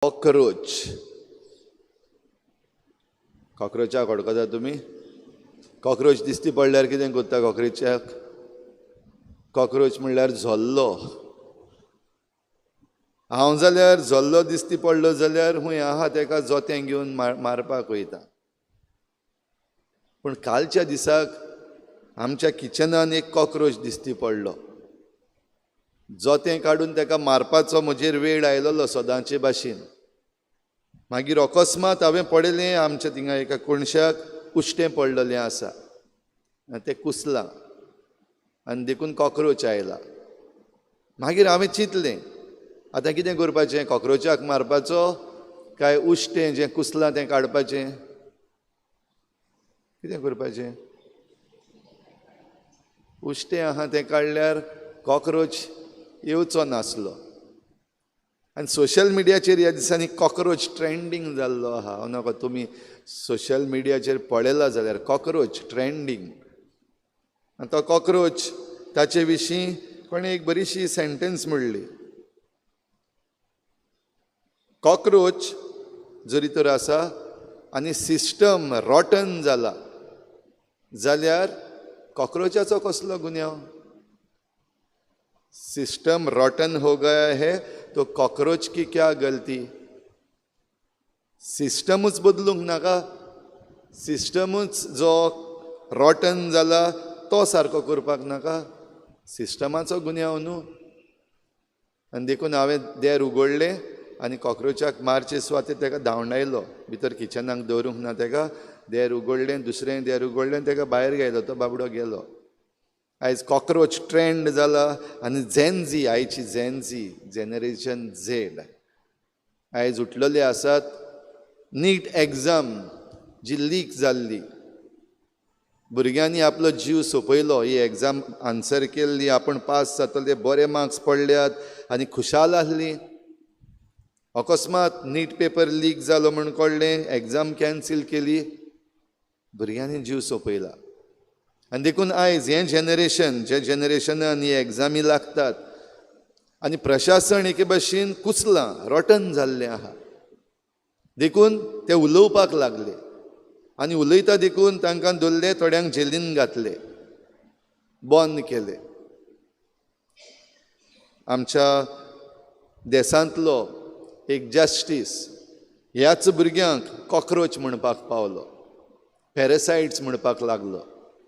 Cockroach. कॉकरोचाक वळखता तुमी? Cockroach दिसती पडल्यार कितें करता कॉकरोचाक? कॉकरोच म्हणल्यार झोल्लो. हांव जाल्यार झोल्लो दिसती पडलो जाल्यार हूंय आहा तेका जोतें घेवन मारपाक वयता. पूण कालच्या दिसाक आमच्या किचनान एक कॉकरोच दिसती पडलो. जोतें काडून तेका मारपाचो म्हजेर वेळ आयलोलो सदांचे भाशेन. मागीर अकस्मात हांवें पळयलें आमच्या थिंगा एका कोणशाक उश्टें पडलेलें आसा आनी तें कुसलां आनी देखून कॉकरोच आयला. मागीर हांवें चिंतलें आतां कितें करपाचें, कॉकरोचाक मारपाचो काय उश्टें जें कुसलां तें काडपाचें? कितें करपाचें? उश्टें आहा तें काडल्यार कॉकरोच येवचो नासलो. आनी सोशल मिडियाचेर ह्या दिसांनी कॉकरोच ट्रेंडींग जाल्लो आहा. हांव नाका तुमी सोशल मिडियाचेर पळयला जाल्यार कॉकरोच ट्रेंडींग. आनी तो कॉकरोच ताचे विशीं कोणें एक बरीशी सेंटेन्स म्हणली. कॉकरोच जरी तर आसा आनी सिस्टम रॉटन जाला जाल्यार कॉकरोचाचो कसलो गुन्यांव? सिस्टम रॉटन हो गया है तो कॉकरोच की क्या गलती? सिस्टमूच बदलूंक नाका? सिस्टमूच जो रॉटन जाला तो सारको करपाक नाका? सिस्टमाचो गुन्यांव न्हू. आनी देखून हांवें देर उगडलें आनी कॉकरोचाक मारचे सुवातेर तेका धांवडायलो. भितर किचनाक दवरूंक ना तेका. देर उगडलें, दुसरें देर उगडलें, तेका भायर घायलो, तो बाबडो गेलो. आयज कॉकरोच ट्रेंड जाला आनी झेनझी, आयची झेनझी, जनरेशन झेड आयज उठलेले आसात. नीट एग्जाम जी लीक जाल्ली, भुरग्यांनी आपलो जीव सोंपयलो. ही एग्जाम आन्सर केल्ली, आपूण पास जातले, बरे मार्क्स पडल्यात आनी खुशाल आसली. अकस्मात नीट पेपर लीक जालो म्हूण कळ्ळें, एग्जाम कॅन्सील केली, भुरग्यांनी जीव सोंपयला. आनी देखून आयज हें जनरेशन, जे जनरेशनान ही एग्जामी लागतात आनी प्रशासन एके भाशेन कुसलां, रोटन जाल्लें आहा. देखून ते उलोवपाक लागले आनी उलयता देखून तांकां धरले, थोड्यांक जेलीन घातले, बंद केले. आमच्या देशांतलो एक जस्टीस ह्याच भुरग्यांक कॉकरोच म्हणपाक पावलो, पॅरासायट्स म्हणपाक लागलो.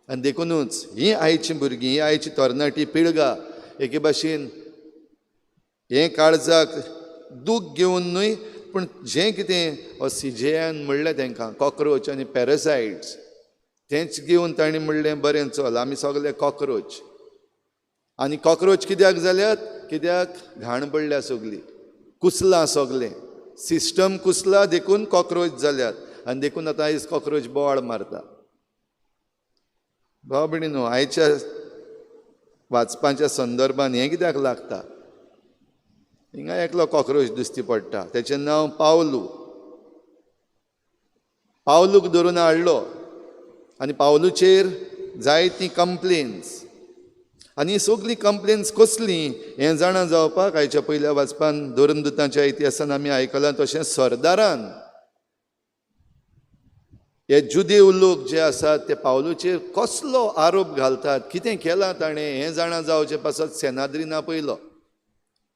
आनी देखुनूच ही आयची भुरगीं, ही आयची तरणाटी पिळगा एके भाशेन हें काळजाक दूख घेवन न्हय, पूण जें कितें हो सीजेआन म्हणलें तांकां कॉकरोच आनी पॅरासायट्स, तेंच घेवन तांणी म्हणलें बरें चल आमी सगले कॉकरोच. आनी कॉकरोच कित्याक जाल्यात? कित्याक घाण पडल्या सगली, कुसलां सगलें, सिस्टम कुसला देखून कॉकरोच जाल्यात. आनी देखून आतां आयज कॉकरोच बोवाळ मारता. भाव भयणी न्हू, आयच्या वाचपाच्या संदर्भान हें कित्याक लागता? हिंगा एकलो कॉकरोच दिसती पडटा, तेचें नांव पावलू. पावलूक धरून हाडलो आनी पावलूचेर जायतीं कंप्लेन्स. आनी सगळीं कंप्लेन्स कसलीं हें जाणा जावपाक आयच्या पयल्या वाचपान धर्मदुतांच्या इतिहासान आमी आयकलां. तशें सरदारान हे जुदेव लोक जे आसात ते पावलूचेर कसलो आरोप घालतात, कितें केलां ताणें हें जाणा जावचे पासत सेनाद्रीन आपयलो,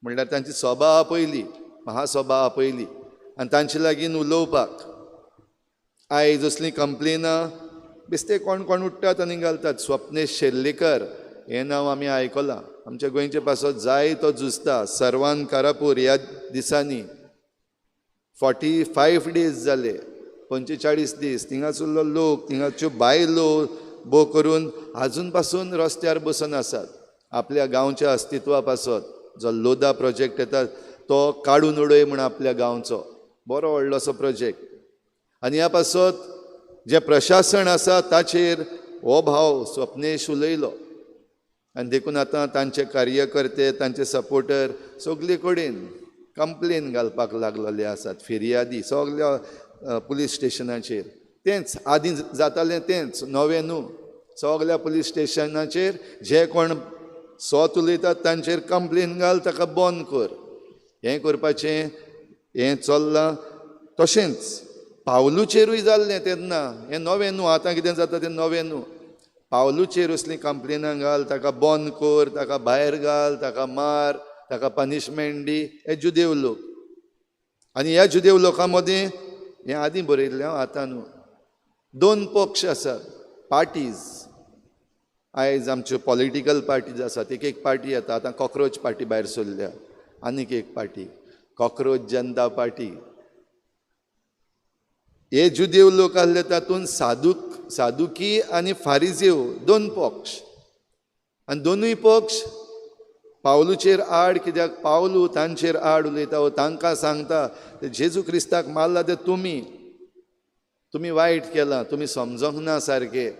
म्हणल्यार तांची सभा आपयली, महासभा आपयली आनी तांचे लागीं उलोवपाक. आयज असलीं कंप्लेनां बेस्ते कोण कोण उठ्ठात आनी घालतात. स्वप्नेश शेर्लेकर हें नांव आमी आयकलां, आमच्या गोंयचे पासत जाय तो झुजता. सर्वान कारापूर ह्या दिसांनी 45 डेज जाले, 45 दीस थिंगासरलो लोक, थिंगाच्यो बायलो भोव करून आजून पासून रस्त्यार बसून आसात आपल्या गांवच्या अस्तित्वा पासत. जो लोधा प्रोजेक्ट येता तो काडून उडय म्हूण आपल्या गांवचो बरो व्हडलोसो प्रोजेक्ट. आनी ह्या पासत जें प्रशासन आसा ताचेर हो भाव स्वप्नेश उलयलो. आनी देखून आतां तांचे कार्यकर्ते, तांचे सपोर्टर सगले कडेन कंप्लेन घालपाक लागलेले आसात, फिर्यादी सगल्या पुलीस स्टेशनाचेर. तेंच आदीं जातालें तेंच, नवें न्हू. सगल्या पुलीस स्टेशनाचेर जे कोण सोत उलयतात तांचेर कंप्लेन घाल, ताका बंद कर. हें करपाचें हें चल्लां. तशेंच पावलूचेरूय जाल्लें तेन्ना, हें नवें न्हू, आतां कितें जाता तें नवें न्हू. पावलूचेर असलीं कंप्लेनां घाल, ताका बंद कर, ताका भायर घाल, ताका मार, ताका पनिशमेंट दी, हे जुदेव लोक. आनी ह्या जुदेव लोकां मदीं हें आदीं बरयल्लें हांव, आतां न्हू, दोन पक्ष आसात, पार्टीज. आयज आमच्यो पॉलिटिकल पार्टीज आसात, एक एक पार्टी येता, आतां कॉक्रोच पार्टी भायर सरल्या, आनीक एक पार्टी कॉक्रोच जनता पार्टी. हे जुदेव लोक आसले तातूंत सादुकी आनी फारिजेव दोन पक्ष, आनी दोनूय पक्ष पावलूचेर आड. कित्याक पावलू तांचेर आड उलयता, वो तांकां सांगता जेजू क्रिस्ताक मारला ते तुमी, तुमी वायट केलां, तुमी समजोंक ना सारकें,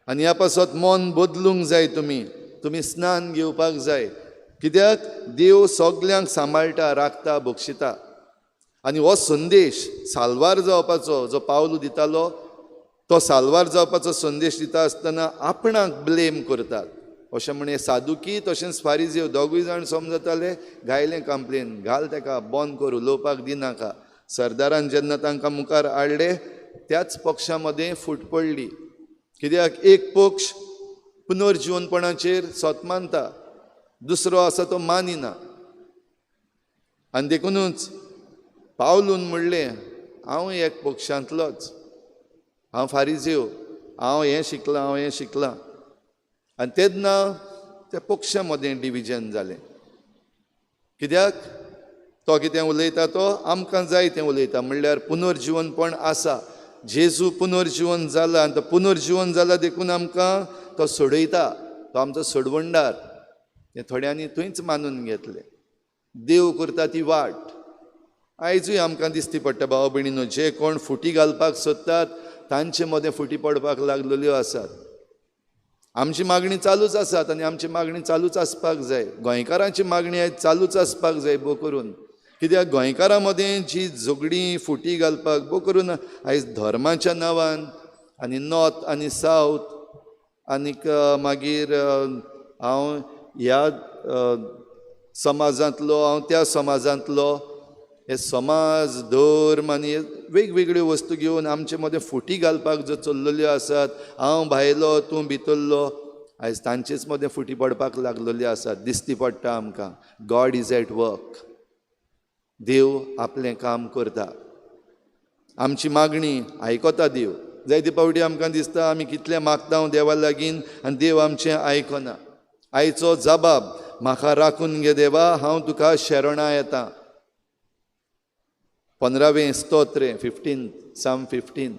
आनी ह्या पासत मन बदलूंक जाय, तुमी तुमी स्नान घेवपाक जाय. कित्याक देव सगल्यांक सांबाळटा, राखता, बक्षिता. आनी हो संदेश साल्वार जावपाचो जो पावलू दितालो तो साल्वार जावपाचो संदेश दिता आसतना आपणाक ब्लेम करतात अशें म्हण हे सादुकी तशेंच फारिजेव दोगूय जाण समजताले. घायलें कंप्लेन, घाल तेका, बंद कर, उलोवपाक दिनाका. सरदारान जेन्ना तांकां मुखार हाडले त्याच पक्षा मदें फूट पडली. कित्याक एक पक्ष पुनर्जिवनपणाचेर सत मानता, दुसरो आसा तो मानिना. आनी देखुनूच पावलून म्हणलें हांव एक पक्षांतलोच, हांव फारिजेव, हांव हें शिकलां, हांव हें शिकलां. आनी तेन्ना त्या पक्षा मदें डिविजन जालें. कित्याक तो कितें उलयता तो आमकां जाय तें उलयता, म्हणल्यार पुनर्जिवनपण आसा, जेजू पुनर्जिवन जाला आनी तो पुनर्जिवन जाला देखून आमकां तो सोडयता, तो आमचो सोडवणदार. हें थोड्यांनी थंयच मानून घेतलें. देव करता ती वाट आयजूय आमकां दिसती पडटा भाव भयणीनो. जे कोण फुटी घालपाक सोदतात तांचे मदें फुटी पडपाक लागलेल्यो आसात. आमची मागणी चालूच आसात आनी आमची मागणी चालूच आसपाक जाय. गोंयकारांची मागणी आयज चालूच आसपाक जाय भोव करून. कित्याक गोंयकारां मदें जी झगडीं फुटी घालपाक भोव करून आयज धर्माच्या नांवान आनी नॉर्थ आनी सावथ आनीक मागीर हांव ह्या समाजांतलो, हांव त्या समाजांतलो, हे समाज धर्म आनी वेगवेगळ्यो वस्तू घेवन आमचे मदें फुटी घालपाक ज्यो चल्लेल्यो आसात, हांव भायलो तूं भितरलो, आयज तांचेच मदें फुटी पडपाक लागलेल्यो आसात, दिसती पडटा आमकां. गॉड is at work, देव आपलें काम करता, आमची मागणी आयकता देव. जायते फावटी आमकां दिसता आमी कितलें मागता देवा लागीं आनी देव आमचें आयकना. आयचो जबाब म्हाका राखून घे देवा, हांव तुका शरणां येता. 15वें स्तोत्र, 15, साम 15.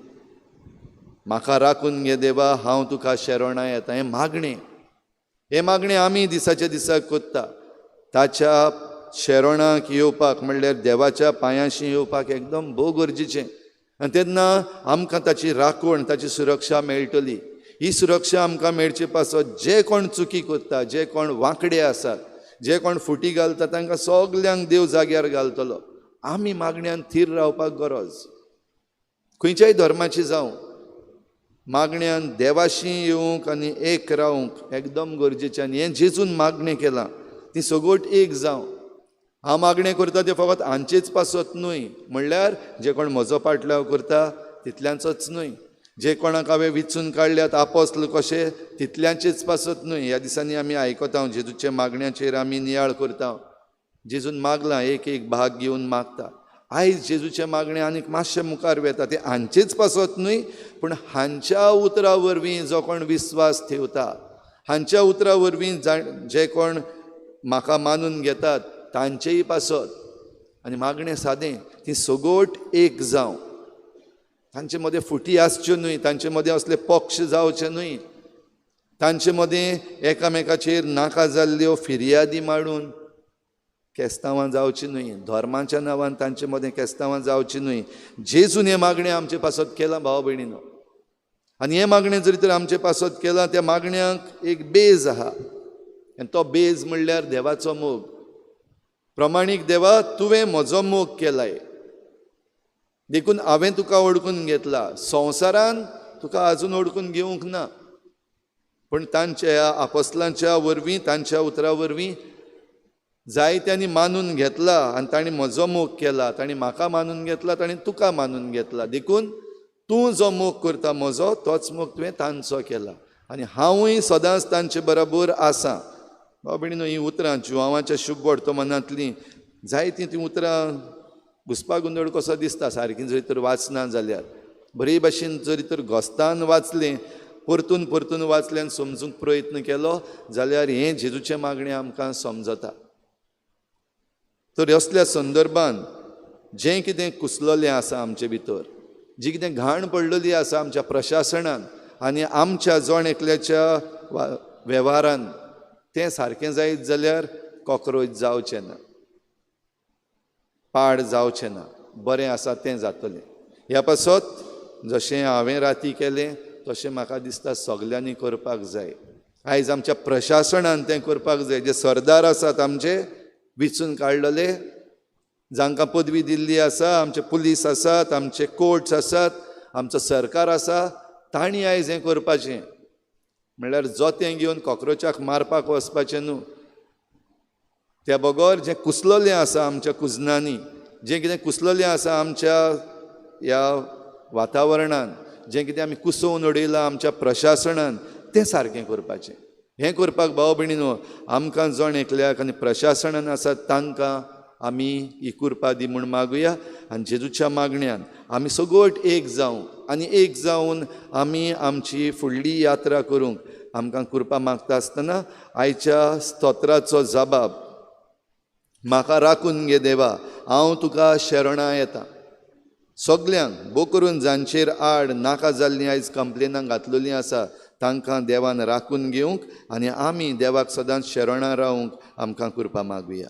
म्हाका राखून घे देवा, हांव तुका शरणां येता. हें मागणें, हें मागणें आमी दिसाच्या दिसाक करता. ताच्या शरणाक येवपाक म्हणल्यार देवाच्या पांयांशी येवपाक एकदम भोव गरजेचें. आनी तेन्ना आमकां ताची राखण, ताची सुरक्षा मेळटली. ही सुरक्षा आमकां मेळचे पासत जे कोण चुकी करता, जे कोण वांकडे आसात, जे कोण फुटी घालता तांकां सगल्यांक देव जाग्यार घालतलो. आमी मागण्यान थीर रावपाक गरज, खंयच्याय धर्माची जावं, मागण्यान देवाशी येवंक आनी एक रावंक एकदम गरजेचें. आनी हें जेजून मागणें केलां ती सगट एक जावं. हांव मागणें करता तें फकत हांचेच पासत न्हय, म्हणल्यार जे कोण म्हजो पाटलाव करता तितल्यांचोच न्हय, जे कोणाक हांवें विचून काडल्यात आपोस्ल कशे तितल्यांचेच पासत न्हय. ह्या दिसांनी आमी आयकता जेजूच्या मागण्याचेर आमी नियाळ करता. जेजून मागलां, एक एक भाग घेवन मागता. आयज जेजूचें मागणें आनीक मातशें मुखार वेता, तें हांचेच पासत न्हय, पूण हांच्या उतरा वरवीं जो कोण विस्वास ठेवता, हांच्या उतरा वरवीं जे कोण म्हाका मानून घेतात तांचेय पासत. आनी मागणें सादें, ती सगट एक जावं, तांचे मदें फुटी आसच्यो न्हय, तांचे मदें असले पक्ष जावचे न्हय, तांचे मदें एकामेकाचेर नाका जाल्ल्यो फिर्यादी मांडून केस्तांवां जावचीं न्हय, धर्माच्या नांवान तांचे मदें केस्तांवां जावचीं न्हय. जेजून हें मागणें आमचे पासत केलां भाव भयणीनो. आनी हें मागणें जरी तर आमचे पासत केलां, त्या मागण्याक एक बेज आहा, आनी तो बेज म्हणल्यार देवाचो मोग. प्रमाणीक देवा, तुवें म्हजो मोग केलाय देखून हांवें तुका ओळखून घेतला. संवसारान तुका आजून ओळखून घेवंक ना, पूण तांच्या आपोस्लांच्या वरवीं, तांच्या उतरा वरवीं जायत्यांनी मानून घेतला आनी तांणी म्हजो मोग केला, तांणी म्हाका मानून घेतला, तांणी तुका मानून घेतला, देखून तूं जो मोग करता म्हजो तोच मोग तुवें तांचो केला आनी हांवूय सदांच तांचे बरोबर आसा. भाव भयणीनो, हीं उतरां जुवांवाच्या शुभ वर्तमानांतलीं जायतीं तीं उतरां घुसपा गोंदळ कसो दिसता सारकीं जरी तर वाचना जाल्यार, बरे भाशेन जरी तर घोस्तान वाचलें, परतून परतून वाचलें आनी समजूंक प्रयत्न केलो जाल्यार हें जेजूचें मागणें आमकां समजता. तर असल्या संदर्भान जें कितें कुसलेलें आसा आमचे भितर, जी कितें घाण पडलेली आसा आमच्या प्रशासनान आनी आमच्या जण एकल्याच्या वेव्हारान, तें सारकें जायत जाल्यार कॉक्रोच जावचें ना, पाड जावचें ना, बरें आसा तें जातलें. ह्या पासत जशें हांवें राती केलें तशें म्हाका दिसता सगल्यांनी करपाक जाय. आयज आमच्या प्रशासनान तें करपाक जाय. जे सरदार आसात आमचे विचून काडलेले, जांकां पदवी दिल्ली आसा, आमचे पुलीस आसात, आमचे कोर्ट्स आसात, आमचो सरकार आसा, तांणी आयज हें करपाचें. म्हणल्यार जोतें घेवन कॉक्रोचाक मारपाक वचपाचें न्हू, त्या बगर जें कुसलेलें आसा आमच्या कुजनांनी, जें कितें कुसलेलें आसा आमच्या ह्या वातावरणान, जें कितें आमी कुसोवन उडयलां आमच्या प्रशासनान, तें सारकें करपाचें. हें करपाक भाव भयणीनो आमकां जण एकल्याक आनी प्रशासनान आसा तांकां आमी ही कुरपा दी म्हूण मागुया. आनी जेजूच्या मागण्यान आमी सगळट एक जावंक आनी एक जावन आमी आमची फुडली यात्रा करूंक आमकां कुरपा मागता आसतना आयच्या स्तोत्राचो जबाब, म्हाका राखून घे देवा, हांव तुका शरणां येता. सगल्यांक भो करून जांचेर आड नाका जाल्लीं आयज कंप्लेनां घातलेलीं आसा तांकां देवान राखून घेवंक आनी आमी देवाक सदांच शरणां रावंक आमकां कुरपा मागुया.